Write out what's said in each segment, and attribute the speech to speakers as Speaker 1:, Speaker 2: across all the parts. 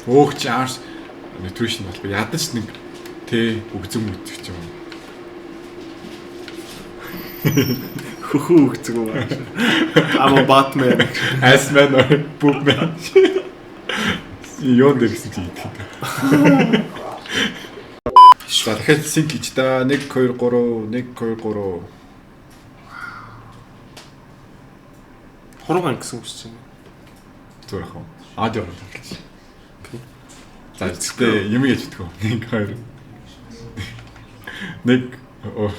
Speaker 1: Өөх чи арс nutrition болох. Ядаж нэг тэ үгзэн мүтгч юм.
Speaker 2: Хөхөө үгзэг үү. I'm a Batman.
Speaker 1: Ass man or boob man. Юун дээр гэсэн чи идэх. За дахиад sync хийж та 1 2 3 1 2 3.
Speaker 2: Хуруугаан гэсэн үг чинь.
Speaker 1: Зүгээр ах уу. Аудио тавьчих. За гэхдээ юм яаж идэх вэ? 1 2 1 оо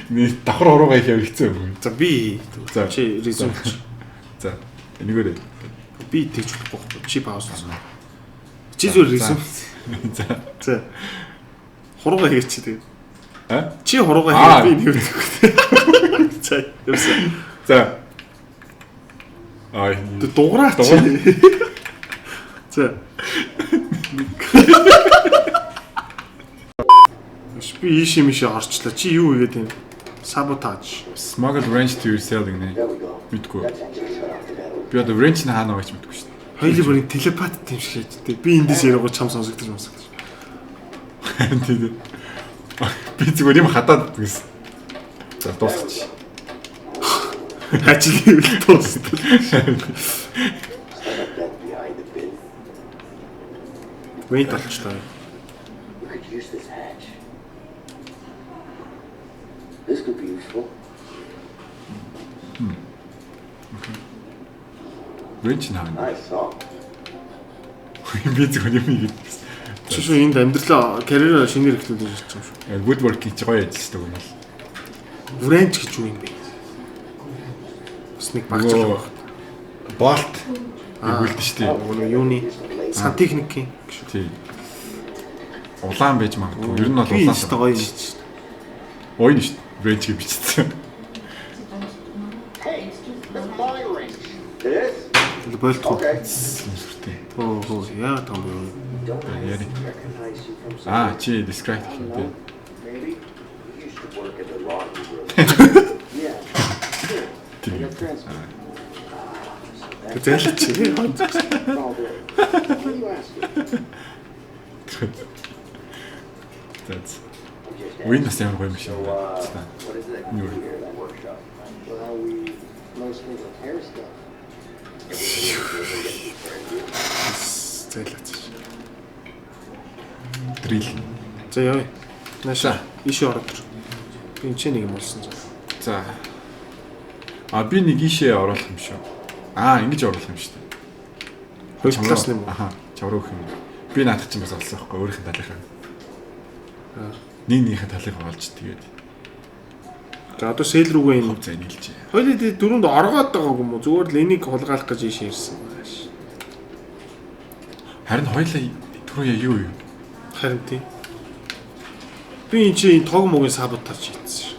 Speaker 1: нэг давхар хуруугаа их хэцүү юм.
Speaker 2: За би
Speaker 1: За.
Speaker 2: чи resume.
Speaker 1: За энийгээрээ.
Speaker 2: Би тэгж болохгүй байхгүй. Чи пауз хийсэн. Чи зүгээр resume.
Speaker 1: За.
Speaker 2: За. Хуруугаа хийгээч чи тэгээ.
Speaker 1: А?
Speaker 2: Чи хуруугаа
Speaker 1: Аа.
Speaker 2: хийгээ би нэг өгөх. За явсан.
Speaker 1: За. Аа
Speaker 2: Дуграач.
Speaker 1: Дугуй.
Speaker 2: За. Биш би ийш юм ишээ орчлоо. Чи юу хийгээд юм? Саботаж.
Speaker 1: Smuggle wrench to your cell гэнэ.
Speaker 3: There we go.
Speaker 1: Мэдгүй.
Speaker 3: That's engine shut off the battery.
Speaker 1: Би одоо wrench нь хаана байгаа ч мэдгүй шүү дээ.
Speaker 2: Хоёулын бүрийн телепат юм шиг хийж тээ. Би эндээс яриагуу чам сонсогдож сонсогдож.
Speaker 1: Тийм үү. Би зүгээр юм хадаад гэсэн. За дуусчих.
Speaker 2: Ажил хийвэл дуустал.
Speaker 3: Stand up that behind the bin.
Speaker 2: Вент олчлоо.
Speaker 3: We could use this hatch. This could be useful.
Speaker 1: Wrench нь хаана?
Speaker 3: Nice song.
Speaker 1: Би зүгээр юм хийгээд.
Speaker 2: Чи шүү энд амьдралаа карьераа шинээр эхлүүлж шийдэж байгаа юм шүү.
Speaker 1: Woodworking чи гоё ажилладаг юм бол.
Speaker 2: Вренч гэж юу юм бэ? Бас нэг багц
Speaker 1: Нөгөө
Speaker 2: л байна.
Speaker 1: Болт эргүүлдэ шүү дээ.
Speaker 2: Нөгөө нэг юуны сантехникийн гэж.
Speaker 1: Тий. Улаан байж магадгүй. Ер нь бол
Speaker 2: Би
Speaker 1: улаан.
Speaker 2: энэ гоё юм чи.
Speaker 1: Уйн шүү дээ. Wrench гэж бичсэн.
Speaker 3: Hey, that's my wrench. It is?
Speaker 2: Тэгэл болтгоо.
Speaker 3: Okay.
Speaker 1: Сүртэй.
Speaker 2: Оо хоо яагаад юм бэ?
Speaker 3: Don't I
Speaker 1: Яри.
Speaker 3: recognize you from
Speaker 1: Аа
Speaker 3: somewhere?
Speaker 1: чи describe гэх юм тий.
Speaker 3: Maybe. You used to work at the laundry room. Yeah. Sure. I
Speaker 1: Тийм.
Speaker 3: got transferred. So that's
Speaker 2: Зайлч.
Speaker 3: all there. What are you asking?
Speaker 1: За.
Speaker 3: I'm just
Speaker 1: Уйн
Speaker 3: asking.
Speaker 1: бас ямар гоё юм шиг
Speaker 3: So,
Speaker 1: байна. За.
Speaker 3: what is it that you do here at that workshop?
Speaker 4: Well, we mostly repair stuff.
Speaker 2: Зайлаач.
Speaker 1: Drill.
Speaker 2: За явъя. Наша ийшээ ороод ир. Би энэ ч нэг юм болсон за.
Speaker 1: За. А би нэг ийшээ оруулах юм шүү. Аа ингэж оруулах юм шүү дээ.
Speaker 2: Хоёр талаас нь юм уу?
Speaker 1: Аха, чавруу гэх юм. Би наадах чинь бас олсон байхгүй өөрийнх нь талынхаа. Нэг нэгнийхээ талыг олж тэгээд
Speaker 2: За одоо сэл рүүгээ энэ
Speaker 1: хов зай нийлжээ.
Speaker 2: хоёлын дөрөнд оргоод байгааг юм уу? Зүгээр л энийг хулгайлах гэж ийшээ ирсэн. Ааш.
Speaker 1: Харин хоёлаа түрүү яа юу юу?
Speaker 2: Харин тийм. Би энэ чи энэ тог могийн саботаж хийсэн.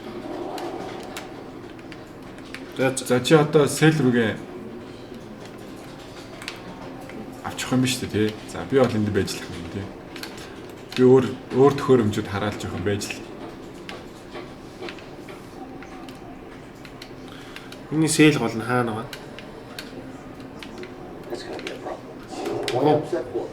Speaker 2: За за.
Speaker 1: За чи одоо сэл рүүгээ авчих юм биш үү тий? За би бол энд байж л юм тий. Би өөр өөр төхөөрөмжүүд хараалж явах юм байж л.
Speaker 2: Миний сэл гол нь хаана байгаа?
Speaker 3: That's gonna be a problem. What
Speaker 2: Oh.
Speaker 3: upset for?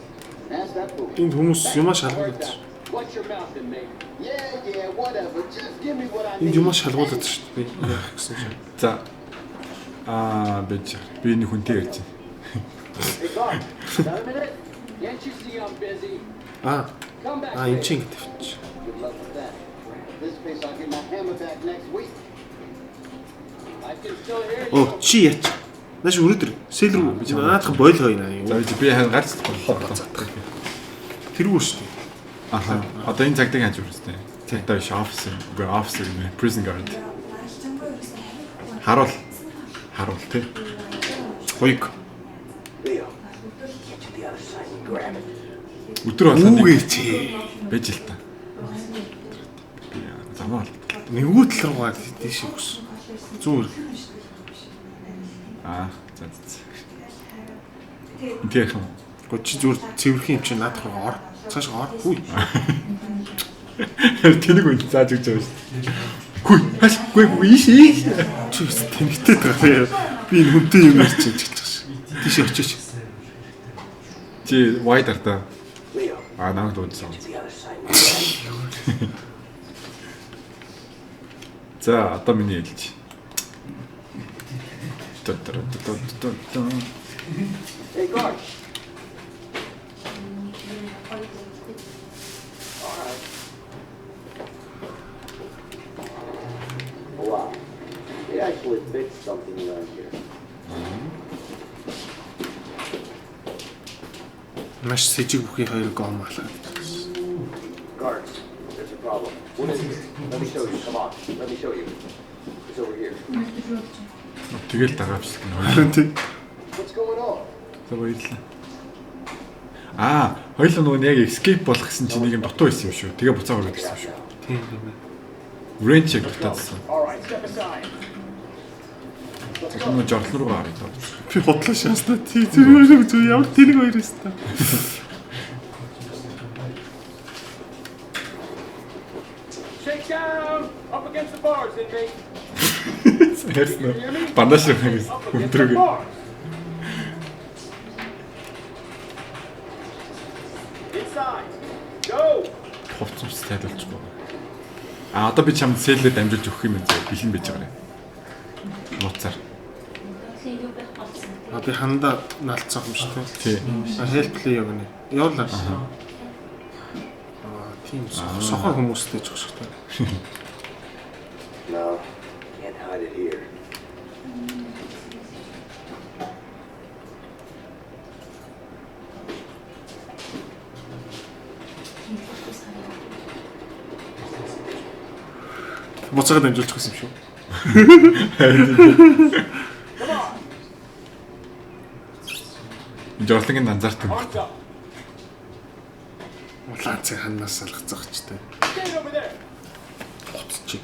Speaker 3: Ask that fool.
Speaker 2: Энд хүмүүс юмаа шалгуулад байна.
Speaker 4: Watch your mouth, inmate. Yeah, yeah, whatever. Just give me what I
Speaker 2: Энд
Speaker 4: need.
Speaker 2: юмаа шалгуулад шүү дээ. Би яах гэсэн чинь.
Speaker 1: За аа байж би нэг хүнтэй ярьж байна.
Speaker 4: Hey, guard. Got a minute? Can't you see I'm busy?
Speaker 2: Аа
Speaker 4: Come back.
Speaker 2: аа энэ
Speaker 4: later.
Speaker 2: чинь ингэ тавьчих.
Speaker 4: Good luck with that. This pace, I'll get my hammer back next week. I can still hear you.
Speaker 2: Оо чи яач. Нааш өрөөдөр сэл рүү би наадах бойл хойно
Speaker 1: За
Speaker 2: юм.
Speaker 1: би харин гарч чадахгүй.
Speaker 2: Задах. Тэргүй шүү дээ.
Speaker 1: Аха. Одоо энэ цагдаагийн хаж үрстэй. Цагдаа биш officer, үгүй officer гэнэ prison guard. Харуул. Харуул тий.
Speaker 2: Хоёг.
Speaker 3: Leo, get to the other side and grab it.
Speaker 1: Өдөр болоо нэг
Speaker 2: Үүгээ чи.
Speaker 1: байж л та. Би замаа бол.
Speaker 2: Нэгүү тал руугаа тийш өгсөн. Зүгээр.
Speaker 1: Аа за за. Тийм юм.
Speaker 2: Гоо чи зүгээр цэвэрхэн юм чи наадах руу ор. Цааш ор. Хүй.
Speaker 1: Тэнэг үн зааж өгч байгаа шүү дээ. Хүй, хаш, гүй гүй ийш ийш.
Speaker 2: Чи бас тэнэгтэй байгаа. Би энэ хүнтэй юм ярьж гэж хэлж байгаа шээ. Тийш очиж.
Speaker 1: Чи wide артаа. Аа намайг дуудсан.
Speaker 3: To the other side, my friend.
Speaker 1: За одоо миний ээлж. Та-та-та-та-та.
Speaker 3: Hey, guard. All right. Wow. They actually fixed something around here.
Speaker 2: Маш сэжиг бүхий хоёр гом алхаад.
Speaker 3: Guards, there's a problem. What is it? Let me show you. Come on. Let me show you. It's over here.
Speaker 1: Тэгэл дагаавчлах нь хоёр.
Speaker 2: Харин тий.
Speaker 4: What's going on?
Speaker 1: За баярлалаа. Аа, хоёулаа нөгөө нэг яг escape болох гэсэн чинь нэг юм дутуу байсан юм шүү. Тэгээ буцаа өрөөд ирсэн юм шүү.
Speaker 2: Тийм юм байна.
Speaker 1: Wrench яг дутаадсан.
Speaker 4: All right, step aside.
Speaker 1: Тэр нөгөө жорлон руу гараад ирлээ.
Speaker 2: Би бодлоо шаастаа. Тий зүг зүг ямар тэнэг хоёр өстө.
Speaker 4: Shake down! Up against the bars, inmate.
Speaker 1: Ярьсан уу? Бандаж шиг гэсэн.
Speaker 4: Up against the
Speaker 1: Өндрөг.
Speaker 4: bars. Inside. Go!
Speaker 1: Хувц юмс тайлуулчихгүй. Аа, одоо би чамд cell ээ дамжуулж өгөх юм байна. Бэлэн байж байгаа юм. Нууцаар.
Speaker 2: А би хандаа налцсан юм шүү дээ.
Speaker 1: Тий.
Speaker 2: А help play явна. Явлаа. Аа тийм сохор хүмүүстэй ч хөшгтэй.
Speaker 3: No, can't hide it here.
Speaker 2: Буцаагаад дамжуулчих гэсэн юм шүү.
Speaker 1: Жорлонгийн анзаардаг.
Speaker 4: Arms up.
Speaker 2: Улаан цэг ханаас салгацах ч тийм.
Speaker 4: Stand over there.
Speaker 2: Буцчих.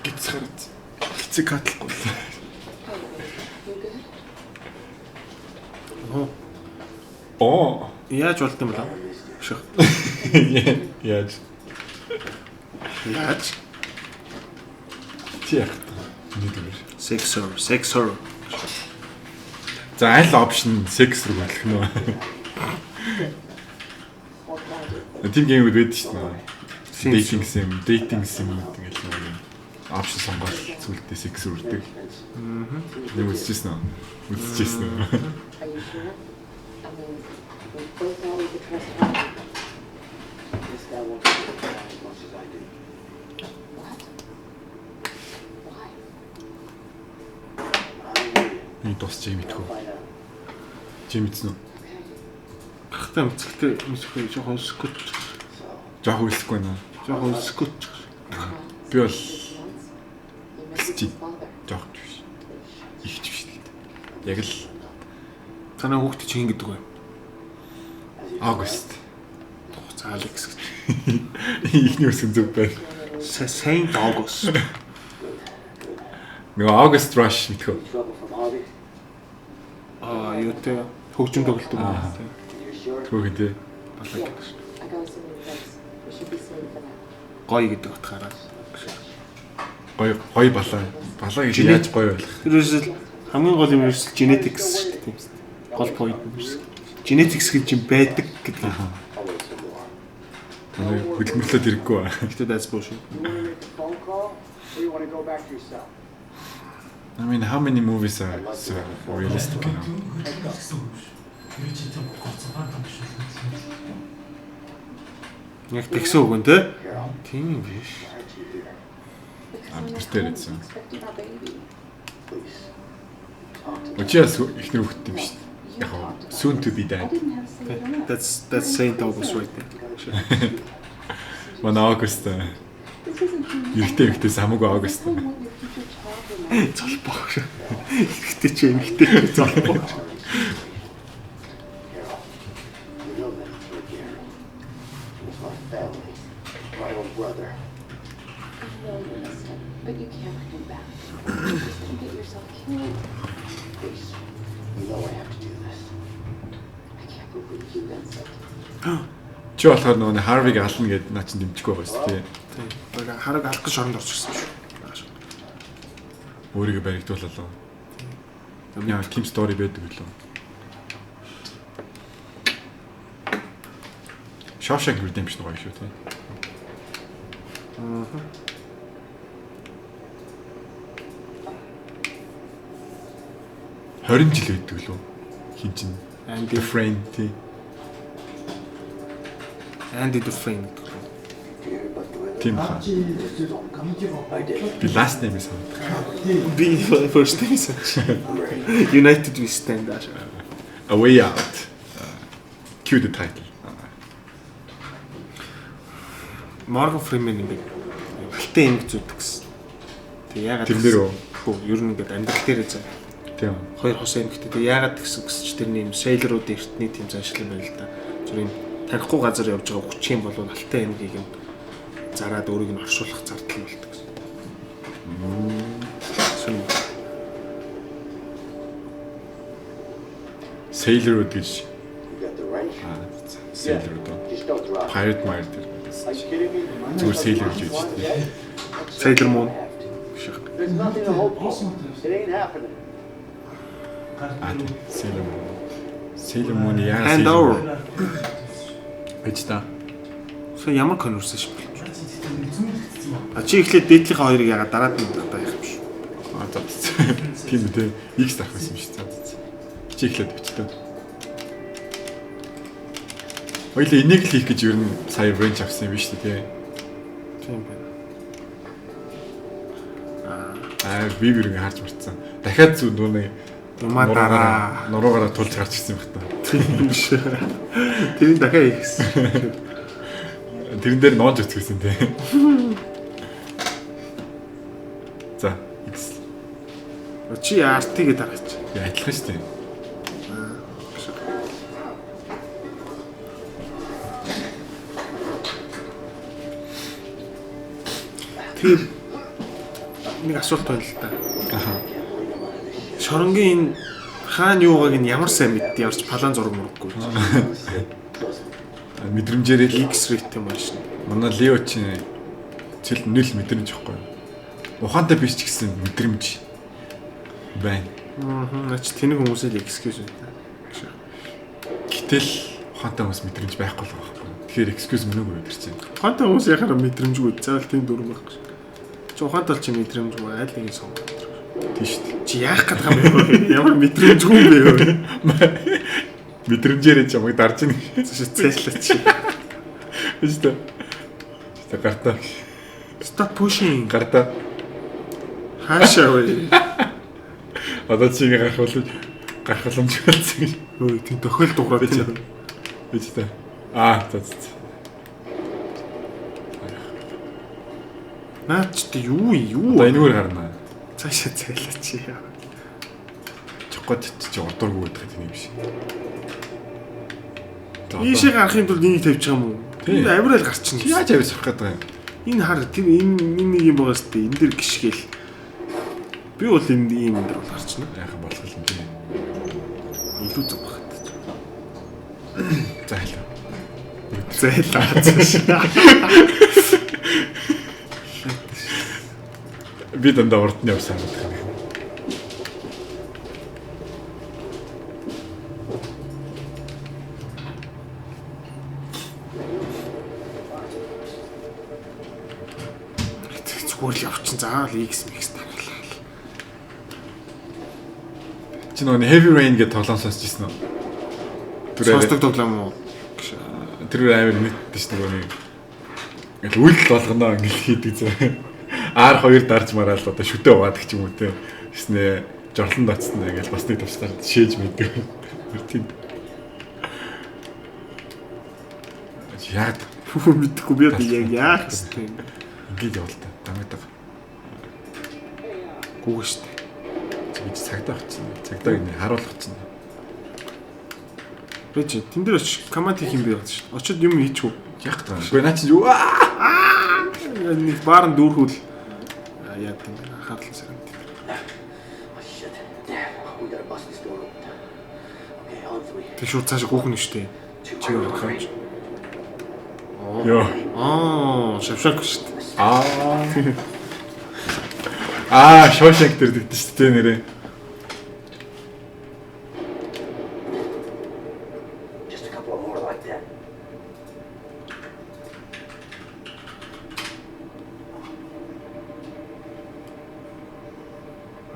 Speaker 1: Гицхэрд. Хэцэг хатлахгүй.
Speaker 5: You good?
Speaker 2: Оо
Speaker 1: Оо.
Speaker 2: яаж болд юм бэ? Ших.
Speaker 1: Яаж?
Speaker 2: Яаж?
Speaker 1: Чи яах вэ? Миний зүгээр.
Speaker 2: Sexer, sexer.
Speaker 1: За аль option sex рүү болох нь вэ? Тийм game үүд байдаг шүү дээ. Dating sim, dating sim гэдэг л нэг юм. Option сонгоод сүултээ sex рүү үрдэг. Нэг үзчихсэн үү? Үзчихсэн үү?
Speaker 5: Are you sure? I mean, we both know we could trust Harvey.
Speaker 3: This guy wants to get down as much as I do.
Speaker 5: What? Why?
Speaker 3: I don't hear you.
Speaker 1: Нэг тус чи мэдхүү.
Speaker 3: Find out.
Speaker 1: Чи мэдсэн үү?
Speaker 5: Okay.
Speaker 2: Гахтай мэцэгтэй мэцэхгүй жоохон өсөхгүй.
Speaker 3: So,
Speaker 1: Жохо үлсэхгүй байна.
Speaker 2: Жоохон өсөхгүй.
Speaker 1: Би бол
Speaker 5: Once, he met with
Speaker 1: Чи
Speaker 5: his father.
Speaker 1: жоох биш. Их ч биш л дээ. Яг л
Speaker 2: Танай хүүхдээ чи хин гэдэг вэ?
Speaker 1: Август.
Speaker 2: За Алекс гэж.
Speaker 1: Ихний үсгэн зөв байна.
Speaker 2: Saint August.
Speaker 1: Нөгөө August Rush мэдхүү.
Speaker 3: trouble from Harvey?
Speaker 2: Аа юу те хөгжим тоглолт юм аа те.
Speaker 3: You sure?
Speaker 1: Түүхэн тий.
Speaker 2: Балаа гэдэг шин.
Speaker 5: I got us a new place. We should be safe for now.
Speaker 2: Гоё гэдэг утгаараа.
Speaker 1: Гоё гоё балаа. Балаа гэж яаж гоё байх?
Speaker 2: Тэр ерөөсөл хамгийн гол юм ерөөсөл genetics шүү дээ тийм үү. Гол point нь ерөөсөл. Genetics гэж юм байдаг гэдэг.
Speaker 3: I'll wait some more.
Speaker 1: Танай хөдөлмөрлөөд ирэхгүй ба.
Speaker 2: Гэтэ that's bullshit.
Speaker 4: You want to make a phone call or you want to go back to your cell?
Speaker 1: I mean how many movies are so realistic you know?
Speaker 2: Яг тэгсэн үг нь те.
Speaker 3: Carol,
Speaker 2: Тийм юм биш.
Speaker 3: why aren't you here?
Speaker 5: Because
Speaker 1: I'm
Speaker 5: I'm at
Speaker 1: just dead,
Speaker 5: home
Speaker 1: so.
Speaker 5: expecting our baby.
Speaker 3: Please. Talk to me.
Speaker 1: Чи бас ихнэр хөвгт юм шүү дээ.
Speaker 5: You
Speaker 1: Яг
Speaker 5: talked about
Speaker 1: soon
Speaker 5: it.
Speaker 1: to be
Speaker 5: I
Speaker 1: dad.
Speaker 5: didn't have to say it enough.
Speaker 2: That's Saint August right there.
Speaker 1: Манай Август
Speaker 5: This isn't human.
Speaker 1: эрэгтэй эмэгтэйс хамаагүй Август.
Speaker 5: I want your future child remembered.
Speaker 2: Золбоо. Эрэгтэй чи эмэгтэй чи золбоо.
Speaker 3: Carol, you know that it's for Gary. It's my family. My own brother.
Speaker 5: I know you miss him, but you can't bring him back. You're just gonna get yourself killed.
Speaker 3: Please. You know I have to do this.
Speaker 5: I can't believe you, Vincent.
Speaker 1: Чи болохоор нөгөө Харвиг ална гэд наа чин дэмжихгүй байгаа шүү дээ.
Speaker 2: Тийм. Баг хараг алах гэж шоронд орж ирсэн шүү.
Speaker 1: Өөрийгөө баригдуулалаа. Яа, team story байдаг үлээ. Shawshank Redemption гоё шүү тий. Аа. 20 жил байдаг лөө. Хин чин
Speaker 2: Andy
Speaker 1: Dufresne тий.
Speaker 2: Andy Dufresne гэдэг.
Speaker 1: Тийм хаа. Би last name-ийг санах.
Speaker 2: Би first name санаж. United we stand ааш.
Speaker 1: A Way Out. Cue the title.
Speaker 2: Morgan Freeman ингээд алтан эмэг зүүдэг гэсэн. Тэг яагаад
Speaker 1: Тэр нэр үү?
Speaker 2: Үгүй, ер нь ингээд амьдрал дээрээ заа.
Speaker 1: Тийм.
Speaker 2: Хоёр хос эмэгтэй. Тэг яагаад тэгсэн гэсэн чи тэрний юм sailor-уудын эртний тийм заншил юм байна л да. Зүр юм танихгүй газар явж байгаа хүчин юм бол алтан эмгийг юм зараад өөрийг нь оршуулах зардал нь болдог гэсэн. Сонь.
Speaker 1: Sailor-ууд гэж
Speaker 4: You got the wrench?
Speaker 1: Sailor-ууд.
Speaker 4: Just don't drop it.
Speaker 1: Pirate Mire тэр.
Speaker 4: Are you kidding me?
Speaker 1: Зүгээр sailor гэж хэлж дээ.
Speaker 2: Sailor Moon.
Speaker 4: There's nothing to hope for. It ain't happening.
Speaker 1: Аа тийм. Sailor Moon. Sailor Moon яа
Speaker 2: Hand over.
Speaker 1: Гэж та.
Speaker 2: So ямар conversation болж байна? А чи эхлээд дээдлийнхээ хоёрыг ягаад дараад нь одоо яах юм шүү.
Speaker 1: Аа за. Тийм үү те. X дарах байсан юм шиг. За. Чи эхлээд бичлээ. Хоёлаа энийг л хийх гэж ер нь сая wrench авсан юм биш үү те.
Speaker 2: Тийм байна.
Speaker 1: Аа би бирэг харж марцсан. Дахиад зүг нууны
Speaker 2: Юмаа дараа.
Speaker 1: нуруугаараа тулж гарч ирсэн юм байна та.
Speaker 2: Тийм биш. Тэрийг дахиад хийх гэсэн.
Speaker 1: Тэрэн дээр ноож өцгсөн те. За X.
Speaker 2: Чи RT-гээ дараач.
Speaker 1: Яа адилхан шүү дээ.
Speaker 2: Тэр нэг асуулт байна л да.
Speaker 1: Аха.
Speaker 2: Шоронгийн энэ хаана юугааг нь ямар сайн мэддэг ямарч палан зураг мөрөггүй.
Speaker 1: Мэдрэмжээрээ л
Speaker 2: X rate юм ааш.
Speaker 1: Манай Лео чинь цэл нүл мэдрэмж ихгүй. Ухаантай биш ч гэсэн мэдрэмж байна.
Speaker 2: Аа, наач тэнэг хүмүүсээ л excuse байна.
Speaker 1: Гэтэл ухаантай хүмүүс мэдрэмж байхгүй л байгаа байхгүй. Тэгэхээр excuse мөн үгүй тэр чинь.
Speaker 2: Ухаантай хүмүүс яхаараа мэдрэмжгүй. Заавал тийм дүрм байхгүй. Чи ухаантай бол чи мэдрэмжгүй аль нэг нь сонгох.
Speaker 1: Тийм шүү дээ.
Speaker 2: Чи яах гээд байгаа юм бэ? Ямар мэдрэмжгүй юм бэ?
Speaker 1: Мэдрэмжээрээ чамайг дарж ийн.
Speaker 2: Цаашаа цайлаа чи.
Speaker 1: Тийм шүү дээ. Тэ гартаа.
Speaker 2: Stop pushing.
Speaker 1: Гартаа.
Speaker 2: Хаашаа вэ?
Speaker 1: Одоо чи ингэ гарах бол гарах боломж болсон гэж.
Speaker 2: Өө тийм тохиол дуурайд тийм.
Speaker 1: Тийм үү. Аа за за.
Speaker 2: Наач чи юу юу?
Speaker 1: Одоо энэгээр гарна.
Speaker 2: Цаашаа цайлаа чи.
Speaker 1: Чоггоод чи урдуургүй гэдэг юм биш.
Speaker 2: Ийшээ гарахын тулд энийг тавьж байгаа юм уу?
Speaker 1: Тийм.
Speaker 2: Энэ авирал гарчна.
Speaker 1: Чи яаж авир сурах гэдэг юм?
Speaker 2: Энэ хар тэр энэ энэ нэг юм байгаа сте энэ дэр гიშгээл. Би бол энэ ийм энэ дэр бол гарчна.
Speaker 1: Яахан болох юм бэ?
Speaker 2: Илүү зөв багт.
Speaker 1: За хэлээ.
Speaker 2: Зайлаа. Цаашаа.
Speaker 1: Би дандаа урд нь явсан гэдэг юм.
Speaker 2: Зүгээр л явчин заавал X mix даргалаа.
Speaker 1: Чи нөгөө Heavy Rain гэдэг тоглоом сонсч ирсэн үү? Тэр
Speaker 2: Сонсдог тоглоом уу?
Speaker 1: Тэр амар мэддэг ш нөгөө нэг ингээл үйлдэл болгоно ингээл хийдэг зэ. R2 дарж мараал одоо шүтээ угаадаг ч юм уу те. Тэснэ жорлонд очсон ингээл бас нэг төвчлэр шээж мэддэг. Тэр тийм. Яг
Speaker 2: Мэдхгүй би одоо яг яах хэвтэй юм.
Speaker 1: ингээд явал та. Дамаг.
Speaker 2: Гүүг штэ.
Speaker 1: Чи цагдаа очсон. Цагдаа гинэ харуулах чинь.
Speaker 2: Би чи тэн дээр очиж команд хийх юм би байна штэ. Очиод юм хийчихв.
Speaker 1: Яг та. Үгүй наа чи юу аа
Speaker 2: Нэг баарн дүүрхүүл яа гэм бэ анхаарлаа сарна.
Speaker 3: Oh, shit. Damn. We gotta bust this door open. Okay, on three.
Speaker 2: Тэг шууд цаашаа гүүх нь штэ.
Speaker 3: Two,
Speaker 2: Чи юу гэх юм.
Speaker 1: Йоо.
Speaker 2: Аа, шавшаак штэ.
Speaker 1: Аа. Аа, Shawshank дээр дэгдэн шүү дээ нэрээ.
Speaker 3: Just a couple of more like that.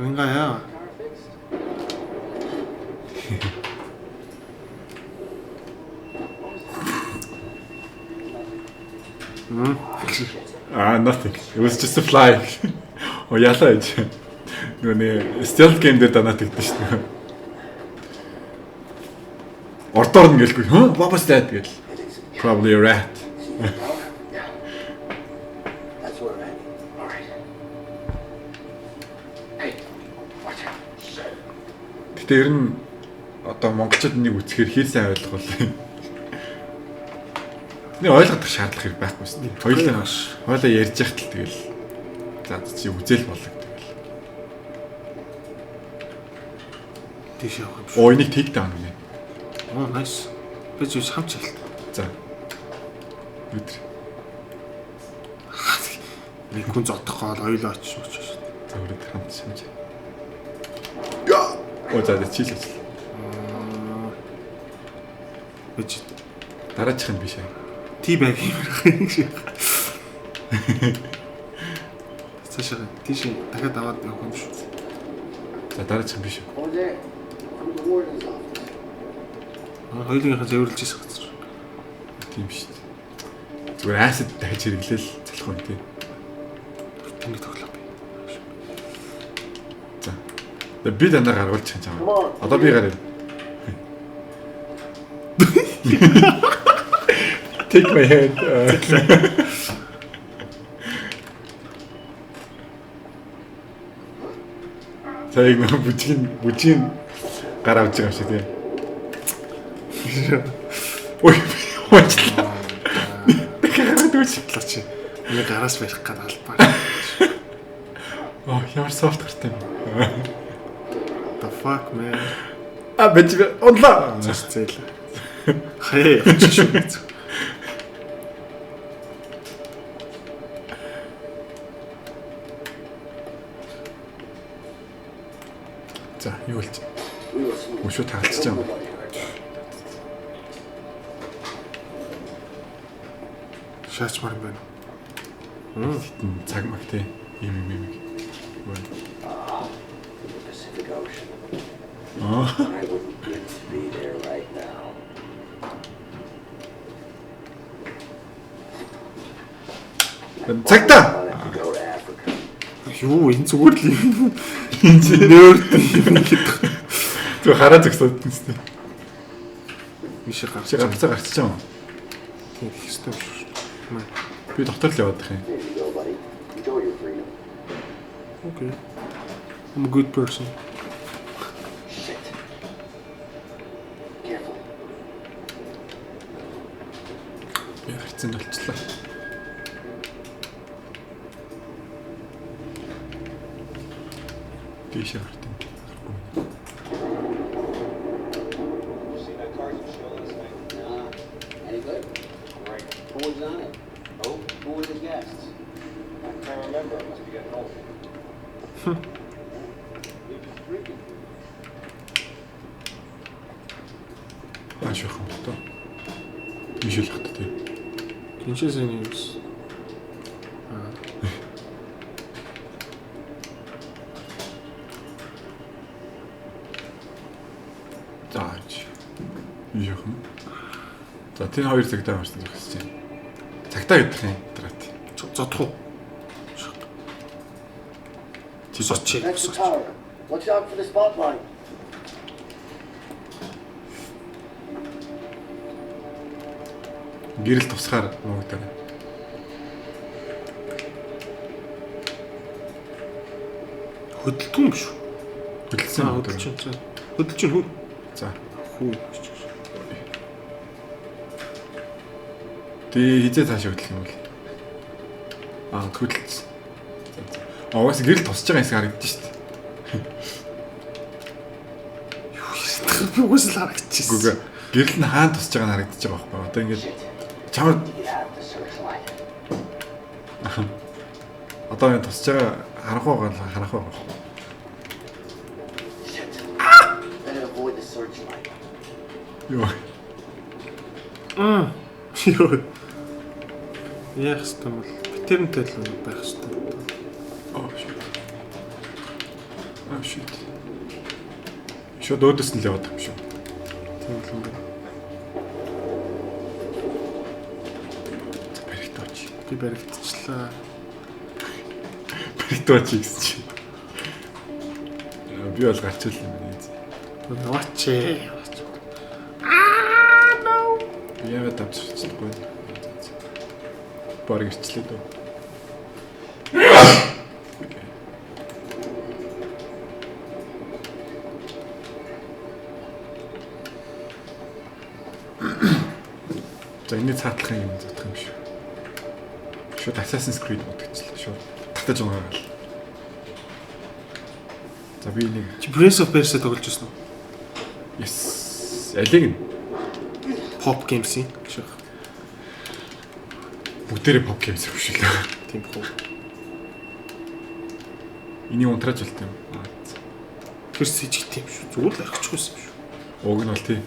Speaker 2: Винга яа.
Speaker 4: Car fixed?
Speaker 1: Аа, nothing. It was just a fly. О ялаа гэж. Нөгөө нэг stealth game дээр данаа тэгдэж шүү дээ. Ордоор нь гэлгүй. Хөө, what was that гэл. Probably a rat.
Speaker 3: See that tower? Yeah. That's where I'm at. All right. Hey, watch out. Shit.
Speaker 1: Гэтэ ер нь одоо монголчууд энийг үзэхээр хэр сайн ойлгох вэ? Нэг ойлгох шаардлага хэрэг байхгүй шүү дээ. Хоёулаа ярьж яхад л тэгэл за чи үзэл болог тэгэл.
Speaker 2: Тийш явах юм шүү.
Speaker 1: Оо энийг take down гинэ.
Speaker 2: Оо, nice. Би зүг хамч ялт.
Speaker 1: За. Өдр.
Speaker 2: Нэг хүн зодох гол хоёулаа очиж очиж.
Speaker 1: За өрөөд хамт шимж. Яа. Оо за чи л ажил.
Speaker 2: Би
Speaker 1: Дараачих нь биш аа.
Speaker 2: Ти байг юм шиг. Цаашаа тийш дахиад аваад явах юм шүү.
Speaker 1: За дараачих нь биш.
Speaker 4: Over there. Through the warden's office.
Speaker 2: Хоёулынхаа зөвөрлж ирсэн газар.
Speaker 1: Тийм шүү дээ. Зүгээр acid дахиж хэрэглээл залах юм тий.
Speaker 2: Тэнийг тоглоо би.
Speaker 1: За. Тэгээ би дандаа гаргуулчих юм чамаа. Одоо би гараа. Take my hand. За яг нэг бүжгийн гар авч байгаа юм шиг тий. Ой, уучлаа. Дахиад гараад үуч.
Speaker 2: Талаа чи. Миний гараас барих гад албаа.
Speaker 1: Оо, ямар софт гартай юм.
Speaker 2: The fuck man.
Speaker 1: А бэж унлаа.
Speaker 2: Зас зээл. Хаяа явчих шүү.
Speaker 1: За, юу болж? Өшөө тагалцж байгаа юм.
Speaker 2: Шаачмар юм байна.
Speaker 1: Хитэн цаг маг те. Ийм юм юм.
Speaker 3: The Pacific Ocean.
Speaker 1: Аа.
Speaker 3: I wouldn't get to be there right now.
Speaker 1: Цагта.
Speaker 3: I'll have to go to Africa.
Speaker 2: Юу энэ зүгээр л юм. Нэрд юм гэдэг.
Speaker 1: Зүг хараа зогсоод тэнцтэй.
Speaker 2: Биш гарч.
Speaker 1: Чи гавцаа гарчиж байгаа юм.
Speaker 2: Тийм их ёстой юм шүү. Маа.
Speaker 1: Би дотор л яваад их юм.
Speaker 3: There you go, buddy. Enjoy your freedom.
Speaker 2: Okay. I'm a good person.
Speaker 3: Shit. Careful.
Speaker 1: Би гарцсан болчлаа. Тийш гарт юм.
Speaker 4: You seen that Carson show last night? Nah. Any good? Great. Who was on it? Oh, who were the guests? I can't remember. I must be getting old. He was drinking.
Speaker 1: Хааш явах юм бол тоо. Тийш л хат тий.
Speaker 2: Тэнцээс энэ юмс.
Speaker 1: За чи. Юу явах юм? За тэр хоёр цагтаа марсан зогсож байна. Цагтаа гэдэг юм дараат.
Speaker 2: Зодох уу?
Speaker 1: Чи
Speaker 2: Сочи.
Speaker 4: That's the tower. Watch out for the spotlight.
Speaker 1: Гэрэл тусгаар нуугдаа.
Speaker 2: Хөдөлтгүй юм шүү.
Speaker 1: Хөдөлсөн
Speaker 2: За хөдөлж чинь. За. Хөдөлж чинь хүү.
Speaker 1: За.
Speaker 2: Хүү гэж.
Speaker 1: Тэ хизээ цаашаа хөдлөх юм бол. Аа хөдөлсөн. За, за. Аа угаасаа гэрэл тусч байгаа хэсэг харагдаж шүү дээ.
Speaker 2: Юу хийсэн? Би угсаа л харагдчихсэн.
Speaker 1: Үгүй ээ. Гэрэл нь хаана тусч байгаа нь харагдаж байгаа байхгүй юу? Одоо ингээд чамар
Speaker 3: You have the searchlight.
Speaker 1: Одоо энэ тусч байгаа харанхуй байгаа харанхуй байгаа.
Speaker 3: Shit. Better avoid the searchlight.
Speaker 1: Юу.
Speaker 2: Аа. Йоо. Яах ёстой юм бол битэрнтэй л байх ёстой.
Speaker 1: Oh shit. Oh shit. Шууд өөдөөс нь л яваад байгаа юм шүү.
Speaker 2: Тийм л юм байна.
Speaker 1: За баригдаач.
Speaker 2: Би баригдчихлаа.
Speaker 1: Баригдаач гэсэн чи. Би бол гарчвал юм байна.
Speaker 2: Яваач. Яваач. Аа no.
Speaker 1: Би яагаад авч чадахгүй. Бараг ирчлээ дөө. За энэ цаатлахын юм зодох юм шүү. Шууд Assassin's Creed бодогчлаа. Шууд татаж унаагаал. За би нэг
Speaker 2: Чи Prince of Persia тоглож байсан уу?
Speaker 1: Yes. Алиг нь
Speaker 2: Pop Games-ийн гэж байна.
Speaker 1: бүгдээрээ pop games юм шиг лээ.
Speaker 2: Тийм бох уу?
Speaker 1: Энийг унтрааж болт юм. Аа, за.
Speaker 2: Тэр сэжигтэй юм шүү. Зүгээр л орхичихсан юм шүү.
Speaker 1: Уг нь бол тий.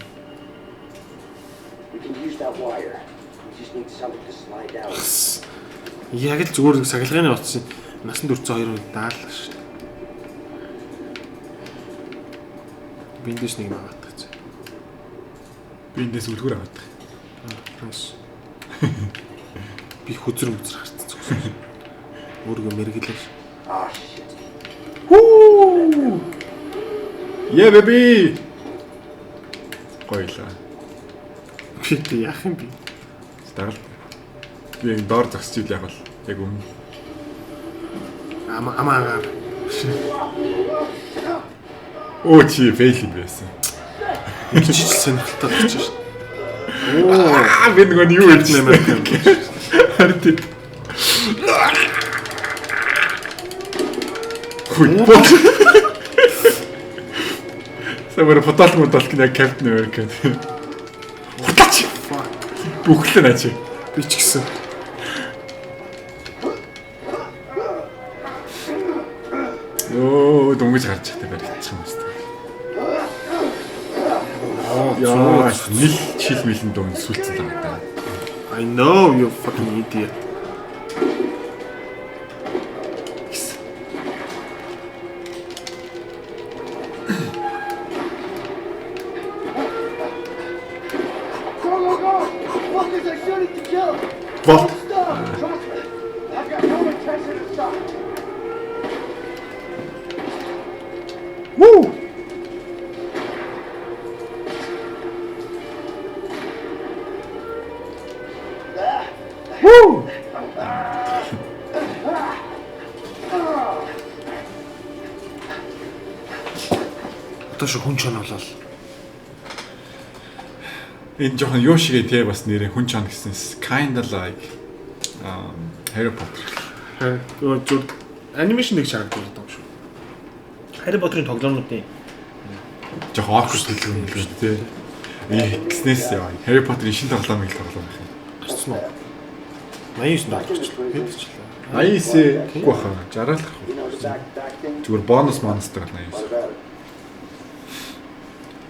Speaker 3: We can use that wire. We just need something to slide down.
Speaker 2: Яг л зүгээр нэг сахилгын утсан насан турш 2 хүн даалаа шүү. Би эндээс нэг юм аваад тагц.
Speaker 1: Би эндээс үлгүүр аваад.
Speaker 2: Nice. Би хөзөр мөзөр харцсан зүгсэн. Өөрийгөө мэргэлээ.
Speaker 3: Ah, shit.
Speaker 1: Хүү! Yeah baby. Гоёлаа.
Speaker 2: Би тэ яах юм бэ?
Speaker 1: Дагаал. Би яг доор зогсож ил яг бол яг өмнө.
Speaker 2: Ама амаагаар.
Speaker 1: Өө чи фейл юм байсан.
Speaker 2: Ингэж ч сонирхолтой болчих шин.
Speaker 1: Аа би нөгөө нь юу хэлж
Speaker 2: Captain America.
Speaker 1: Харин тий. Хүй. Сэмэр фотол модол гэнэ Captain America. Хутаач. Бүхлээ наа чи.
Speaker 2: Би ч гэсэн.
Speaker 1: Йоо дөнгөж гарч иртээ баригдчих юм шүү дээ. Яа, нил чил мэлэн дөнгөж сүлцэн байгаа даа.
Speaker 2: I know you fucking idiot.
Speaker 1: Гэсэн.
Speaker 3: Go, go, go! Fuckers are shooting to kill!
Speaker 1: What?
Speaker 3: Stop! Trust me! I've got no intention to stop!
Speaker 1: Woo! Woo!
Speaker 2: Одоо шүү хүн чон болол.
Speaker 1: Энэ жоохон юу шигээ те бас нэрээ хүн чон гэсэн kind of like Harry Potter.
Speaker 2: Харин зүгээр анимашн нэг шаардлагатай юм шүү. Harry Potter-ын тоглоомнуудын
Speaker 1: Жоохон awkward хэлэх юм л те. Гэснээс яа. Harry Potter-ийн шинэ тоглоомыг л тоглоом байх юм.
Speaker 2: гарцсан уу? 89-нд орчихлоо. Хэд ч лээ.
Speaker 1: 89 үгүй баха. 60 л гарах.
Speaker 3: You know the back thing?
Speaker 1: Зүгээр бонус монстер гал
Speaker 3: What
Speaker 1: 89.
Speaker 3: about it?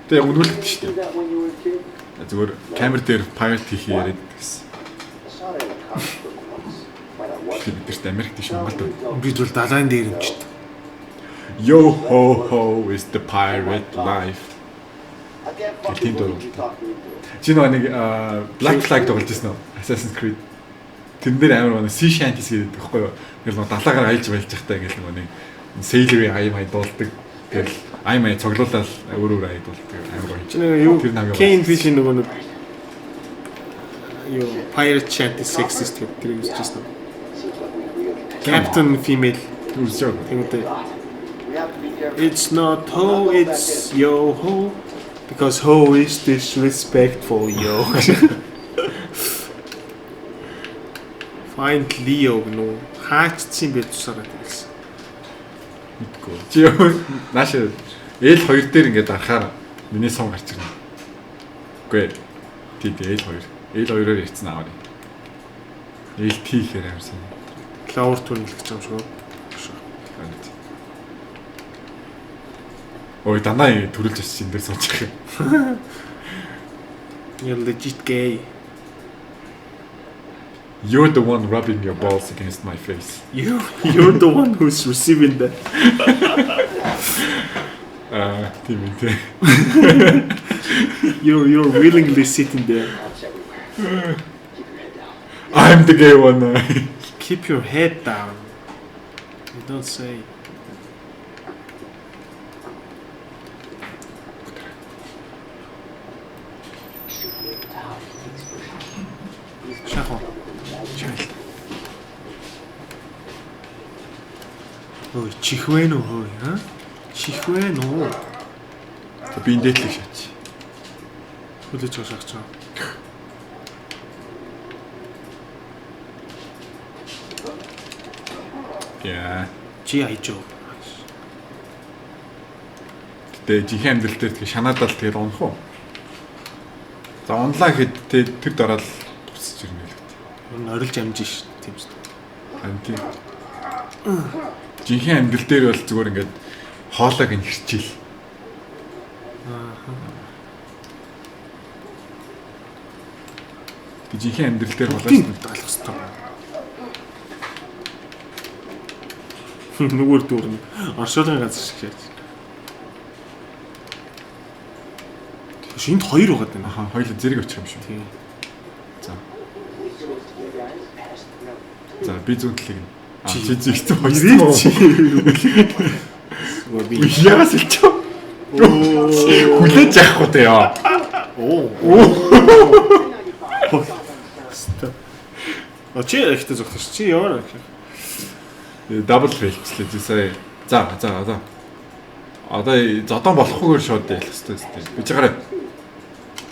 Speaker 1: Тэгээ үнүүлэгдэж шүү
Speaker 3: Do
Speaker 1: дээ.
Speaker 3: that when you were a kid?
Speaker 1: Зүгээр камер дээр pirate хийх яриад гэсэн.
Speaker 3: I saw it in a comic book once. But I
Speaker 1: Тэгэхээр
Speaker 3: wasn't.
Speaker 1: бид нарт Америкт биш Монголд байна.
Speaker 2: Бид бол далайн дээр юм ч.
Speaker 1: Yo ho ho is the pirate life.
Speaker 3: I can't
Speaker 1: Тийм
Speaker 3: fucking
Speaker 1: дургу.
Speaker 3: believe you talked me into it.
Speaker 1: Чи нөгөө нэг Black Flag тоглож ирсэн үү? Assassin's Creed. Тэрэн дээр амар нэг sea shanties гэдэг байхгүй юу? Тэр нөгөө далаагаар аялж байлж байхдаа ингээл нөгөө нэг sailor-ийн аян маяг дуулдаг. Тэгэл аян маяг цоглуулаад өөр өөр аяг дуулдаг. Амар гоё.
Speaker 2: Чи нэг юу
Speaker 1: Тэр намыг
Speaker 2: Kane Fish-ийн нөгөө нэг юу Pirate Chat is sexist гэдэг тэрийг үзчихсэн үү?
Speaker 3: Seems like we really
Speaker 2: Captain Female
Speaker 1: үзэж байгаа.
Speaker 2: тэгмээ.
Speaker 3: We have to be careful.
Speaker 2: It's not ho, it's yo ho because ho is disrespectful yo. Find Leo гэнэ үү? Хаачсан юм бэ тусаараа тэгсэн.
Speaker 1: Мэдгүй. Чи юу нааш L2 дээр ингээд дарахаар миний сум гарч ирнэ. Үгүй ээ. Тий, тий L2. L2-оор ярьсан аваарай. L T гэхээр амар сон.
Speaker 2: Lower turn л гэж юм шиг.
Speaker 1: Ой, дандаа төрүүлж очиж энэ дээр сууж байгаа юм.
Speaker 2: You're legit gay.
Speaker 1: You're the one rubbing your balls against my face.
Speaker 2: You're the one who's receiving that.
Speaker 1: Аа, тийм ээ тий.
Speaker 2: You're willingly sitting there.
Speaker 3: Cops everywhere. Keep your head down.
Speaker 1: I'm the gay one.
Speaker 2: Keep your head down. You don't say.
Speaker 3: Should be able to hide expression. He's
Speaker 2: Шахуу.
Speaker 1: Чайл.
Speaker 2: Ой, чих вэ нүү хөөе, аа? Чих вэ нүү?
Speaker 1: За би энэ дээдлийг шаач.
Speaker 2: Хүлээж байгаа шахаж байгаа.
Speaker 1: Яа.
Speaker 2: G.I. Joe.
Speaker 1: Гэтэ жинхэнэ амьдрал дээр тэгээ шанаадал тэгэл унах уу? За унлаа гэхэд тэ тэр дараа л тусч ирнэ л гэдэг.
Speaker 2: Ер нь орилж амжин ш. Тийм шүү.
Speaker 1: Харин тийм. Жинхэнэ амьдрал дээр бол зүгээр ингээд хоолойг нь хэрчээл. Аа. Жинхэнэ амьдрал дээр болоо
Speaker 2: Бүгдийг даалах хэрэгтэй байна. Нүгөр дүүрнэ. Оршуулгын газар шиг шаач. Шинд хоёр байгаад байна.
Speaker 1: Аха, хоёул зэрэг очих юм шүү.
Speaker 2: Тийм.
Speaker 1: За. За, би зүүн талыг нь. Аа, чи зэгцэн
Speaker 2: Ирээ
Speaker 1: хоёрсон.
Speaker 2: чи. Зүгээр би.
Speaker 1: Яас илчээ. Хүлээж авахгүй дээ яа.
Speaker 2: Оо. Стоп. А чи ихтэй зогсож чи яваа.
Speaker 1: Дабл фейлчлээ зэ сая. За, за, за. Одоо зодон болохгүйгээр шууд ялах хэрэгтэй зү. Би чигараа.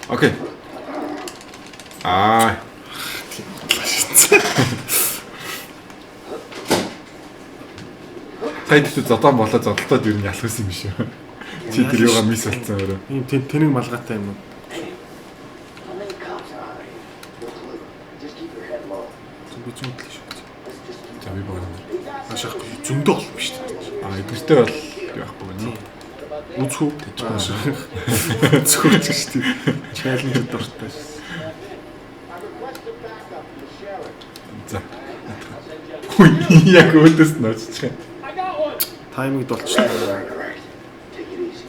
Speaker 1: Окей. Аа. Таад чи зодон болоо зодолтоод ер нь ялах юм шүү. Чи тэр юугаа мис болсон өөрөө.
Speaker 2: Ийм тэнэг малгайтай юм уу?
Speaker 3: How many cops are here? No clue. Just keep your head low.
Speaker 2: Би зүүн талын шүү.
Speaker 3: Let's just keep
Speaker 1: За би богино.
Speaker 2: Ашаахгүй зөндөө олон шүү дээ.
Speaker 1: Аа, эдгэртэй бол яахгүй гэнэ.
Speaker 2: Үзхүү. Үзхүү ч шүү дээ. Чаленж дуртай шээ.
Speaker 1: За. Хүй, яг өөдөөс нь очиж байгаа.
Speaker 2: Тайминг болчихлоо.
Speaker 3: All right, all right. Take it easy.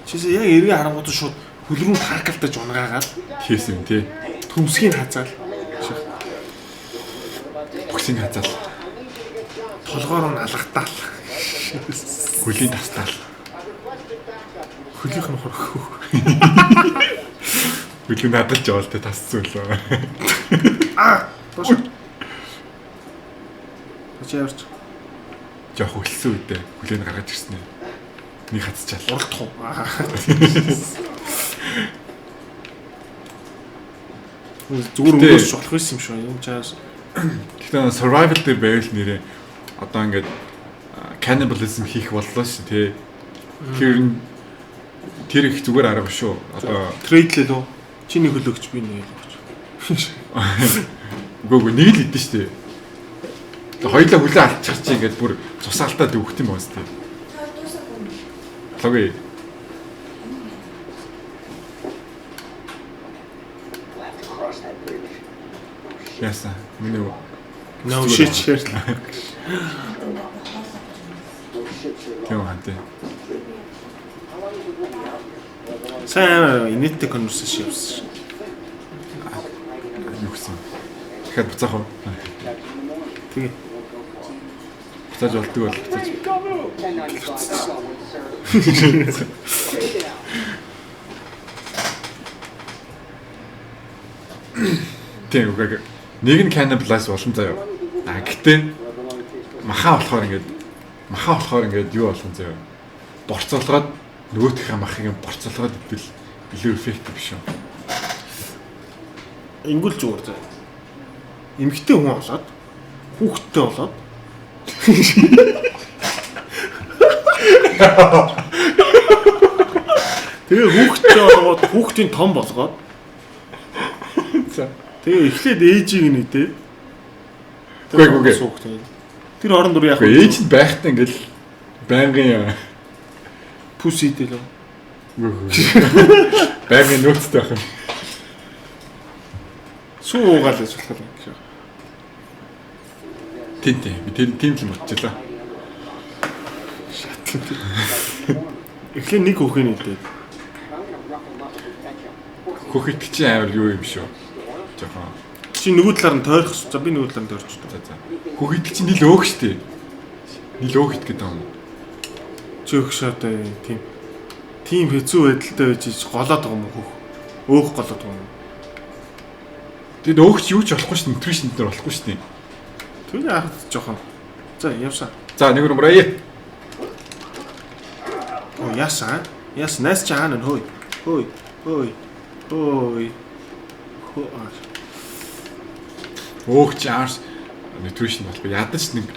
Speaker 2: Чисээ яг эргээ харангуут шууд хөл рүү таркалтаж унгаагаал
Speaker 1: Хийсэн юм тий.
Speaker 2: төмсгийг хазаал
Speaker 1: Бүхсийг хазаал.
Speaker 2: толгоор нь алгатаал.
Speaker 1: Хөлийн тастаал.
Speaker 2: Хөлийнх нь хөрөх.
Speaker 1: Хөлийг надалж яваал тэ тасцсан лөө.
Speaker 2: Аа, доош. Чи яварч
Speaker 1: Жохо хөлсөн үедээ хөлийг гаргаж ирсэн ээ. Нэг хазчаал.
Speaker 2: уралдах уу? Аа. Зүгээр
Speaker 1: Гэтэ-
Speaker 2: өнгөрч болох байсан юм шүү. Юм чаас
Speaker 1: Гэхдээ survival дээр байвал нэрээ одоо ингээд cannibalism хийх боллоо шүү тий. Тэр нь тэр их зүгээр арга шүү. Одоо
Speaker 2: трейдлээ лөө. Чи нэг хөлөөгч би нэг хөлөөгч.
Speaker 1: үгүй үгүй нэг л идэв шүү дээ. Тэгээ хоёулаа хүлээ алдчих чи ингээд бүр цусаалтаад өгөх юм байна тий. Логи.
Speaker 3: We'll have to cross that bridge.
Speaker 1: Яасан. Миний үү?
Speaker 2: No shit shit.
Speaker 3: No shit, Sherlock.
Speaker 1: Тийм аа тий.
Speaker 3: How long is it we'll be out here?
Speaker 2: Сайн амар инээдтэй conversation явсан шүү.
Speaker 1: Юу гэсэн. Тэгэхээр буцаах уу?
Speaker 2: Тэгээ.
Speaker 1: Буцааж болдог бол буцааж.
Speaker 3: 1095, got one, sir. Take it out.
Speaker 1: Тийм үгүй. Нэг нь cannibalize болно заяа. А гэтээ маха болохоор ингээд маха болохоор ингээд юу болгон заяа. Борцоолгоод нөгөөхийнхээ махыг борцоолгоод идвэл илүү эффектив биш үү?
Speaker 2: Ингүүл зүгээр заа. Эмэгтэй хүн болоод хүүхэдтэй болоод Тэгээ хүүхэдтэй болгоод хүүхдийн том болгоод
Speaker 1: За.
Speaker 2: тэгээ эхлээд ээжийг нь идээд
Speaker 1: Үгүй, үгүй.
Speaker 2: Суух тийм. Тэр орон дур яах
Speaker 1: Үгүй ээж нь байхдаа ингээл байнгын
Speaker 2: Pussy дээ лөө.
Speaker 1: үгүй, үгүй. Байнгын нөөцтэй байх юм.
Speaker 2: Сүү уугаал гэж болох юм гэж.
Speaker 1: Тийм тийм. Би тэр тийм л юм бодчихлаа.
Speaker 2: Эхлээ нэг хөхийн идээд.
Speaker 1: Хөх итгэх чинь амар юу юм шүү. Жохон.
Speaker 2: Чи нөгөө талаар нь тойрох. За би нөгөө талаар нь тойрч
Speaker 1: За за. Хөх итгэх чинь нийл өөх штэ. Нийл өөх итгэх гэдэг юм.
Speaker 2: Чи өгш одоо тийм тийм хэцүү байдалтай байж ич голоод байгаа юм уу хөх? Өөх голоод байгаа юм уу?
Speaker 1: Тэгэд өөх чи юу ч болохгүй шүү. Nutrition дээр болохгүй шүү.
Speaker 2: Тэр яхад жоохон. За явсан.
Speaker 1: За нэг руу.
Speaker 2: Оо яасан? Яасан найс чи хаана нэ хөөй. Хөөй. Хөөй. Хөөй. Хөө.
Speaker 1: Өөх чи арс nutrition болохгүй. Ядаж нэг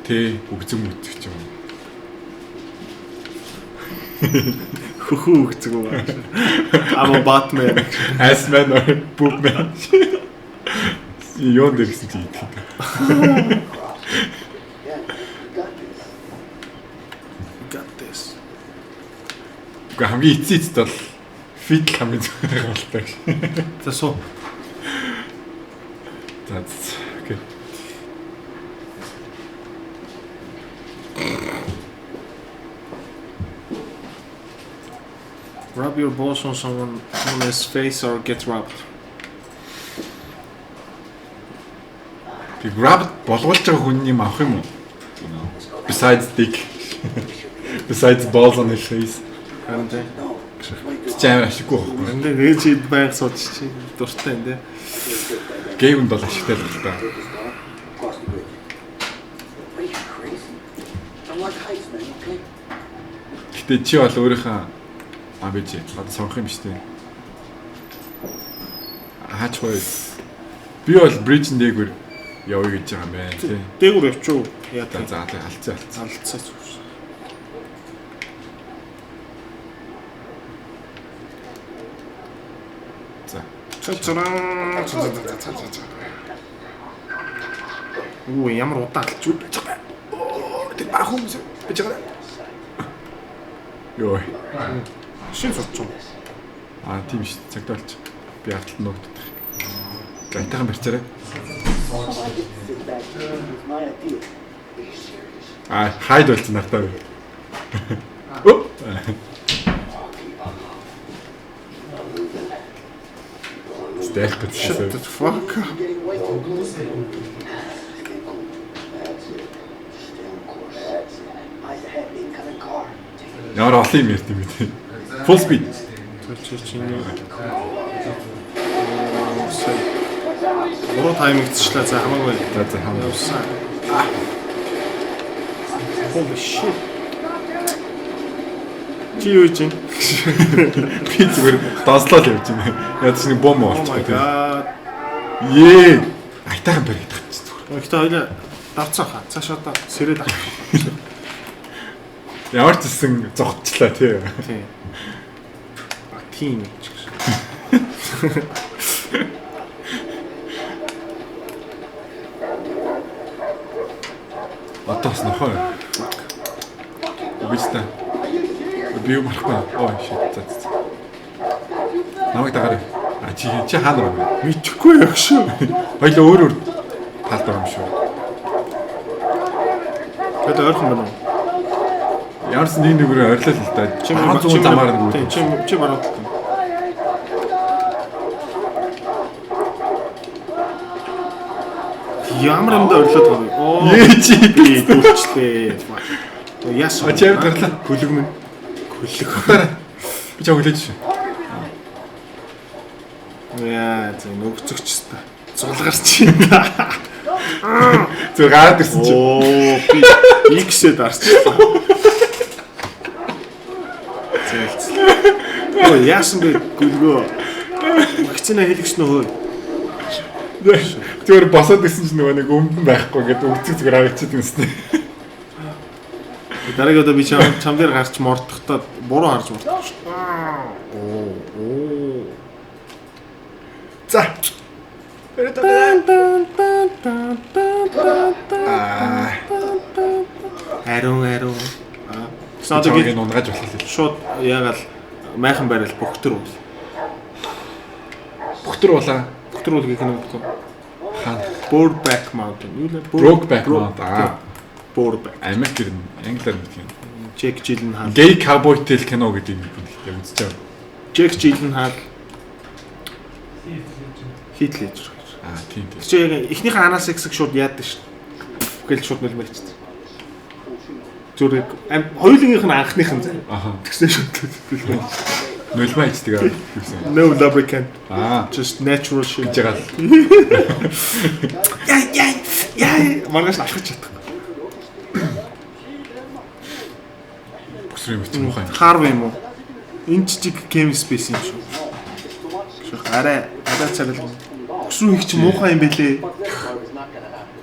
Speaker 1: тэ үгзэн мүцэг ч юм.
Speaker 2: Хөхөө үгцэг үү. I'm a Batman.
Speaker 1: Ass man or boob man. Юун дээр гэсэн чи идэх.
Speaker 3: Yeah, you got this.
Speaker 2: Got this.
Speaker 1: Үгүй хамгийн эцсийн эцэст бол fit л хамгийн зүгээр болтой гэж.
Speaker 2: За суу.
Speaker 1: За за. Окей.
Speaker 2: Rub your balls on someone on his face or get rubbed.
Speaker 1: Тэг rub болгуулж байгаа хүн юм авах юм уу? Besides dick. Besides balls on his face.
Speaker 2: Харин тэ.
Speaker 1: Чи амар ашиггүй байхгүй.
Speaker 2: Харин тэ нэг чи байнга сууж чи дуртай юм тэ.
Speaker 1: Гей хүнд бол ашигтай л та.
Speaker 3: Take this car, cross the bridge. Are you crazy? I like heights, man, okay?
Speaker 1: Гэтэ чи бол өөрийнхөө а би чи одоо сонгох юм шүү дээ. Хаач гоё. Би бол bridge-н дээгүүр явъя гэж байгаа юм байна тий.
Speaker 2: Дээгүр явчих уу? Яа
Speaker 1: За
Speaker 2: тэ.
Speaker 1: за алцсан алцсан.
Speaker 2: Алдцаа зүг.
Speaker 1: За.
Speaker 2: Цацраа. Цацаа. Үу ямар удаан алч үү?
Speaker 1: Тэр баг хүмүүс бич байгаа. Йой.
Speaker 2: Шин сурч юм.
Speaker 1: А тийм шүү дээ. Цагтаа олж. Би арталт нуугддаг. Гайтайхан барьчаарай.
Speaker 3: All I get to sit back here was my idea. Are you serious?
Speaker 1: А хайд болсон надад бай. Өө. Стэйх
Speaker 2: Shut
Speaker 1: гэсэн.
Speaker 2: the fuck up.
Speaker 3: Getting way too close. Stay cool. That's it. Stay on course. That's it. Eyes ahead, incoming car. Take it.
Speaker 1: Ямар олон юм ярьд юм бэ те. Full speed.
Speaker 2: Чи чи нэг. Буруу таймигдчихлаа. За хамаагүй.
Speaker 1: За за хамаа.
Speaker 2: Явсан. Holy shit. Чи юу хийж байна?
Speaker 1: Би зүгээр данслал явж байна. Ядч нэг бом
Speaker 2: Oh my
Speaker 1: болчих те.
Speaker 2: god.
Speaker 1: Ее. Айтайхан баригдах чи зүгээр.
Speaker 2: Гэхдээ хоёлаа давцсан хаа. Цааш одоо сэрээд авах.
Speaker 1: Ямар ч зүсэн зогтчлаа тий.
Speaker 2: Тийм. А тийм ч гэсэн.
Speaker 1: Одоо бас нохоо. Би ч та. Би юм харахгүй. Ой shit. За за. Намайг дагаарай. А чи чи хаана руу вэ?
Speaker 2: Мэдхгүй яг шүү.
Speaker 1: Хоёлаа өөр өөр талд байгаа юм шүү.
Speaker 2: Тэгээд ойрхон байна уу?
Speaker 1: Ямар ч нэг нэгрээ ойрлол л да.
Speaker 2: Чи
Speaker 1: Баруун зүүн замаар нэг
Speaker 2: Тийм,
Speaker 1: үү.
Speaker 2: чи чи баруун талд. Ямар юмд ойрлоод байгаа вэ? Оо.
Speaker 1: Ээ чи.
Speaker 2: Би дүүлчлээ. Яасан?
Speaker 1: А чи авид гарлаа.
Speaker 2: Хөлөг минь. Хөлөг.
Speaker 1: Би чам хүлээж шүү.
Speaker 2: Яа, зэ нөгцөгч та. Зулгарч байна.
Speaker 1: Зүгээр гараад ирсэн чи.
Speaker 2: Оо, би X-ээ дарчихлаа. Зээлцлээ. Оо, яасан бэ гүлгөө? Вакцина хийлгэсэн үү? хөө?
Speaker 1: Зүгээр босоод ирсэн чинь нөгөө нэг өмдөн байхгүй ингээд өгцөг зүгээр авчиад юмсэн.
Speaker 2: Дараагийн удаа би чам чам дээр гарч мордохдоо буруу харж мордох шүү. Оо, оо.
Speaker 1: За.
Speaker 2: Тан тан тан тан тан
Speaker 1: Аа.
Speaker 2: Ариун ариун. Аа. Тэгсэн одоо
Speaker 1: Чамайг
Speaker 2: би
Speaker 1: унгааж болох л.
Speaker 2: шууд ягаал майхан барайл бөхтөр бол.
Speaker 1: Бөхтөр болаа.
Speaker 2: Бөхтөр бол гэх юм уу?
Speaker 1: Хаана?
Speaker 2: Brokeback Mountain. Юу лээ?
Speaker 1: Brokeback Mountain. Аа.
Speaker 2: Brokeback.
Speaker 1: Америк гэр нь англиар мэдэх юм.
Speaker 2: Джек Джилленхаал.
Speaker 1: Gay Cowboy Tale кино гэдэг юм би гэхдээ үзэж байгаа.
Speaker 2: Джек Джилленхаал Хит Леджер.
Speaker 1: Аа тийм тийм.
Speaker 2: Тэр чинь яг эхнийхээ анаас хэсэг шууд яадаг шүү. Гэл шууд нулимэрчдэг. Зүрэг хоёулынх нь анхных нь заа.
Speaker 1: Аха.
Speaker 2: Тэгсэн шууд нулимэрч.
Speaker 1: Нулимаа ичдэг аа гэсэн.
Speaker 2: No lubricant.
Speaker 1: Аа.
Speaker 2: Just natural shit.
Speaker 1: Гэж байгаа л.
Speaker 2: Яа яа яа маргааш нь алхаж чадахгүй.
Speaker 1: Бүсрийн мэт муухай.
Speaker 2: Харв юм уу? Энэ жижиг Kevin Space юм шүү. Шох арай арай царил. Өсрүү их чи муухай юм бэлээ.
Speaker 3: Harvey's not gonna happen.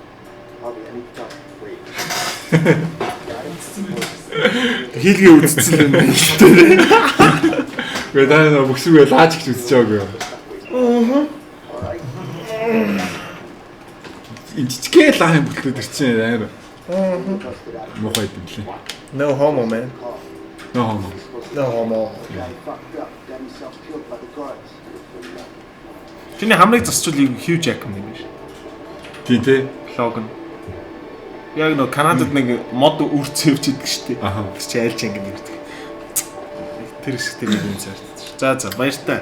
Speaker 3: Harvey, I need to talk. Wait.
Speaker 2: Хийлгээ үзсэн юм байна шүү дээ.
Speaker 1: Гэ та нөө бүсрүүгээ лааж гэж үзэж байгаагүй юу?
Speaker 2: Аа.
Speaker 1: Энэ жижигхэн лаа юм бүтлүүд ирчин амар. Муухай юм лээ.
Speaker 2: No homo man.
Speaker 1: No homo.
Speaker 2: No homo.
Speaker 3: Guy fucked up. Got himself killed by the guards.
Speaker 2: Чиний хамрыг засчвал Hugh Jackman юм биш.
Speaker 1: Тийм тий.
Speaker 2: Логан. Яг нөө Канадад нэг мод үрцээ өвч идэг шүү дээ.
Speaker 1: Аха.
Speaker 2: Тэр чи аль ч анги нэрдэг. Тэр хэсэг дээр юм цаардаг. За за баяртай.